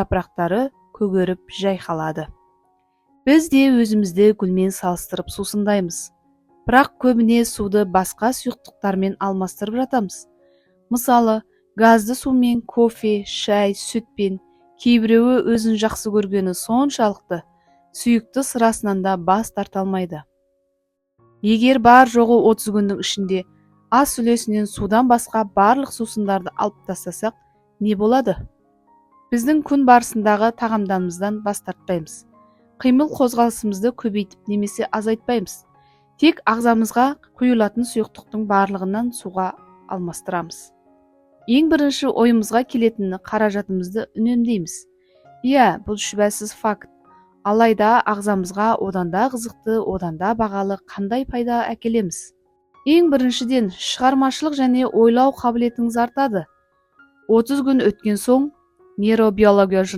Жапырақтары көгеріп жайқалады. Біз де өзімізді гүлмен салыстырып сусындаймыз. Бірақ көбіне суды басқа сұйықтықтармен алмастырып жатамыз. Мысалы, газды сумен, кофе, шай, сүтпен. Кейбіреуі өзін жақсы көргені соншалықты, сүйікті сырасынан да бас тарта алмайды. Егер бар жоғы 30 күннің ішінде ас үлесінен судан басқа барлық сусындарды алып тастасақ, не болады? Біздің күн барысындағы тағамдарымыздан бас тартпаймыз, қимыл қозғалысымызды көбейтіп немесе азайтпаймыз, тек ағзамызға құйылатын сұйықтықтың барлығынан суға алмастырамыз. Ең бірінші ойымызға келетіні – қаражатымызды үнемдейміз. Иә, бұл шүбәсіз факт. Алайда ағзамызға одан да қызықты, одан да бағалы қандай пайда әкелеміз? Ең біріншіден, шығармашылық және ойлау қабілетіңіз артады. 30 күн өткен соң нейробиология